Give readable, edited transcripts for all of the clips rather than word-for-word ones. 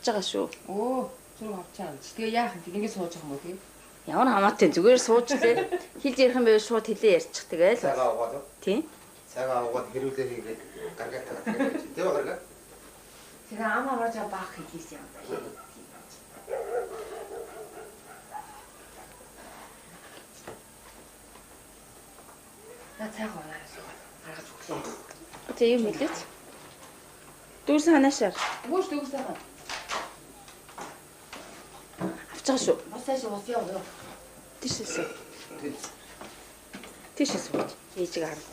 байгаа шүү. Өө зураг авчаа. Тэгээ яах юм? Тэг ингэ сууж байгаа юм уу тий? Ямар хамаатай зүгээр сууж тий. Хэлж ярих юм байвал шууд хэлээ ярьчих тэгэл. Цагаа угаад уу? Тий. Цагаа угаад хэрүүлээ хийгээд гаргаатаа. Тэв гаргаа. Тэр ам аваад баах хийлээс юм. На цаг унаа суугаад гаргаж өглөө. Тэг юм хэлээч. Дүүрсэн ханаашаар. Бүүш дүүрсэн хаа. Авч байгаа шүү. Бас цааш ус яв юу. Тийшээсээ. Тийшээ сууж. Ээжийг харах.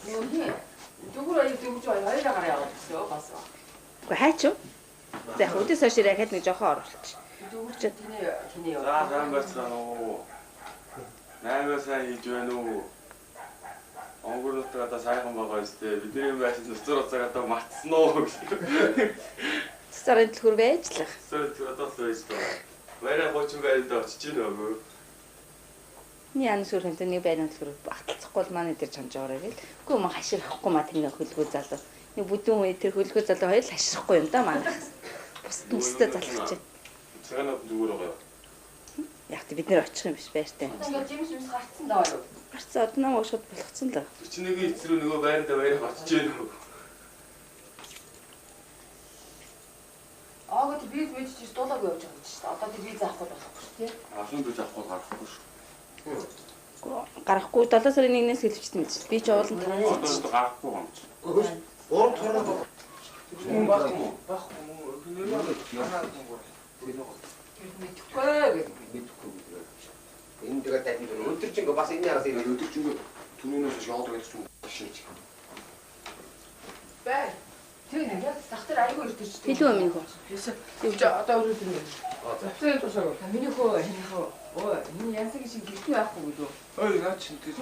Дүүр аяа дүүрж хоёроо гараа яваад гэсэн бас. Үгүй хайч юу? За яг үдээс хойш ирээд нэг жоохон оруулчих. Дүүрч тэний тэний яв. За сайн байцгаана уу? 8 сайн хийж байна уу? Онгор нутаг одоо сайхан байгаа юм дээ. Бидний байшин цэцэр уцааг одоо мартсан уу гэж. Цэцэрийн төлхөр байж л. Цэцэрийн төлхөр одоо л байж байгаа. Баяраа 30 байранд очиж гин өө. Миний ан сүрхэнтэй нэг байрны төлхөр баталцахгүй бол манай дээр чанж аваарай гэл. Үгүй мөн хаширахгүй ма тэр нэг хөлгөө залуу. Нэг бүдүүн үе тэр хөлгөө залуу хоёр л хаширахгүй юм да манайх. Бусд нь өстэй залхаж байна. Цагаанууд зүгээр байгаа юу? Яг тэ бид нэр очих юм биш байртай. Ингээд жимс жимс гарцсан даа юу? Гарцсан одоо нам уушгад болгоцсон л. 41-ийн эцрүү нөгөө байранда баяраа очиж гин үү? Аагаа тэр виз виз чи дуулаагүй явж байгаа юм чи. Одоо тэр виз авахгүй болохгүй шүү дээ. Авсан виз авахгүй гарахгүй шүү. Гарахгүй 7 сарын 1-ээс хэлчихсэн мэт. Би ч уулын транзит одоо гарахгүй юм чи. 3 турнаа. Мөн байхгүй мó? Байхгүй мó. Мэдэхгүй гэдэг. Мэдэхгүй гэдэг. Энэ тэгээд дайсан дээр өдөржингөө бас энэ яраас энэ өдөржингөө түүнээс шоолдог гэж юм шийч. Бай. Тэр нэг яг сахтар айгүй ирдэг ч. Хэлүү миний хөө. Хэлсэн. Одоо өөрөө тэр. Завцаа тусаа. Миний хөө энэ хөө. Ой, энэ янсаг шиг гэртээ байхгүй гэдэг. Ой, наа чин тэр.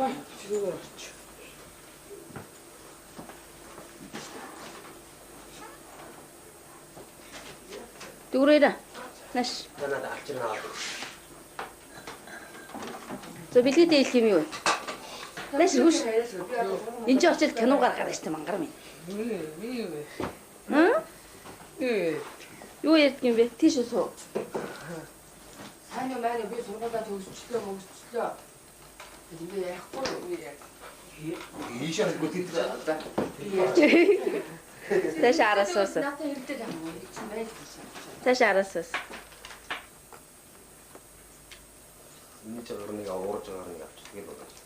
Чигээр орч. Дүүрээрээ. Наш. Надад алчирнаа. За бэлгээ дээлэх юм юу? Наш хүш. Энд чи очил кино гаргаад штэ мангар минь. Миний юу вэ? Хм? Юу ярьдаг юм бэ? Тийш суу. Сайн уу маань би сургуулаа төгсчлөө мөсчлөө. Би ярихгүй юу яа. Ийшээ гүтээ за. Цааш араасаас. Надад хэрэгтэй юм уу? Чи байж тийш. Цааш араасаас. Миний чагарныг уурж байгаарыг авч тэгэл бодож.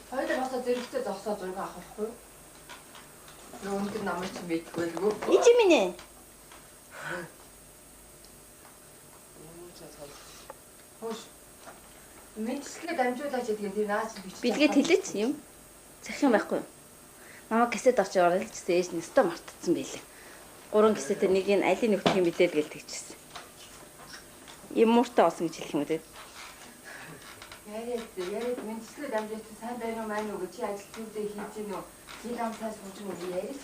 Хоёулаа босоо зэрэгцээ зогсоо зураг авах байхгүй юу? Өндөр намайг чи мэдгүй л гүү. Ичи минь ээ. Хөөш. Мэдчлэгээ дамжуулаач гэдэг тэр наач бичиж. Бэлгээд хэлээч юм. Захих юм байхгүй юу? Намайг кассет авч оруулчихсан ээж нь өстө мартцсан байлээ. 3 кассетээ нэг нь алийг нөхөх юм билээ л гэл тэгчихсэн. Юм мууртай болсон гэж хэлэх юм үү те? Яриад мэдчлэгээ дамжуулж сайн байна уу маань уу гэж чи ажил зүйлээ хийж гин үү? Жил амсаа сууж гин үү яриад.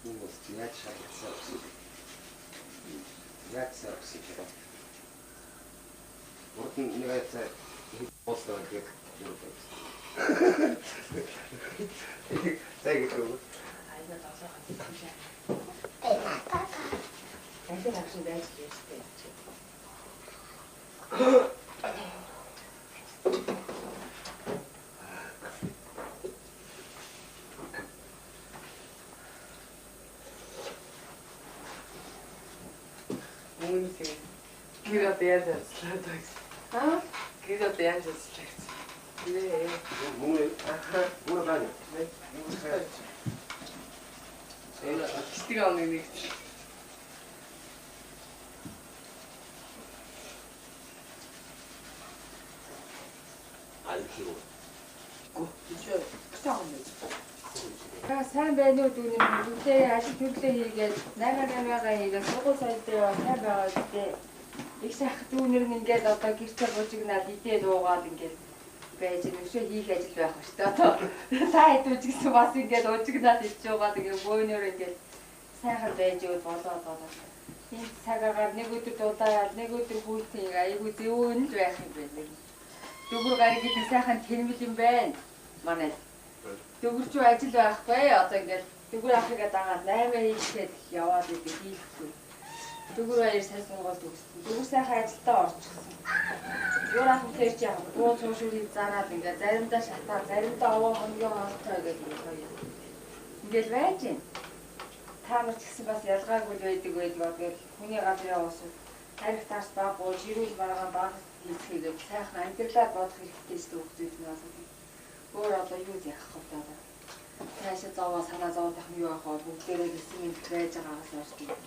Энэ бол яаж шалгацсан вэ? Яаж сарвс юм бэ? Урд нь нэг айцаа болсон гэх юм байна. За гэж үү? Айгаа долоох юм шиг. Ажил авсан байж ярьсан. Гэр одоо яаж ажиллаад байгаа гэсэн. Аа? Гэр одоо яаж ажиллах гэсэн. Нээ. Мөн мөн байна. Битэг аавны нэг. Аль хийв. Гү. Чи битэг аавны. Та сайн байна уу дүүнэр бүгдээ ажил төрлөө хийгээд 8 8-гаа хийгээд сургууль соёл дээр сайн байгаа үстэй. Их сайх дүүнэр нь ингээд одоо гэртээ бужигнаад идээ дуугаад ингээд байж өшөө хийх ажил байх ба шүү дээ. Одоо та хэд үжигсэн бас ингээд ужигнаад ичж байгаа ингээд бөөнөр ингээд сайхан байж өгд болоод болоод. Энэ цагаагаар нэг өдөр дуудаад нэг өдөр хүйтэн айгүй зөөн л байх юм байна. Дүүгүр гариг гэдэг сайхан тэнмэл юм байна. Манай. Дөгөрчүү ажил байхгүй. Одоо ингээл дөгөр ахыгаа дагаад 8 хийхэд яваад идэг хийхгүй. Дөгөр баяр сайн сургууль төгссөн. Дөгөр сайхан ажилдаа орчихсон. Юур ах тэр чи яг буу цуушүрийг зараад ингээ заримдаа шатаа, заримдаа овоо хоногийн хоолтой гэдэг юм хоёр. Ингээл байж гин. Та нар ч гэсэн бас ялгаагүй л байдаг байлгаа гэл хүний газар явуулсан. Тарих таарс баггүй, жирүүл маргаан баг хийцгээгээд сайхан амьдралаа бодох хэрэгтэй шүү дээ хүүхдүүд нь бол. Өөр одоо юу яах вэ одоо? Цаашаа зовоо санаа зовоод ах нь юу яах вэ? Бүгдээрээ гэсэн юм байж байгаагаас орж ийн.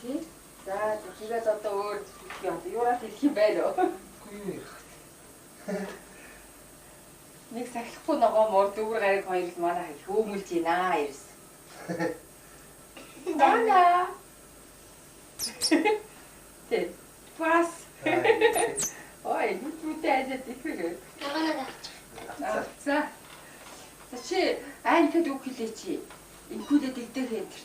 Тий? За тэгээд одоо өөр хэлэх юм. Юураа хэлэх юм бэ лөө? Үгүй юу ярих вэ? Нэг сахилахгүй ногоо мөр дүүр гариг хоёр л манай хөөмөлж байна ерс. Дана. Тэ. Пас. Ой, нүдтэй ажид ихээр. За. За чи айлтад үг хэлээ чи. Инкүүлээд игдэх энэ тэр.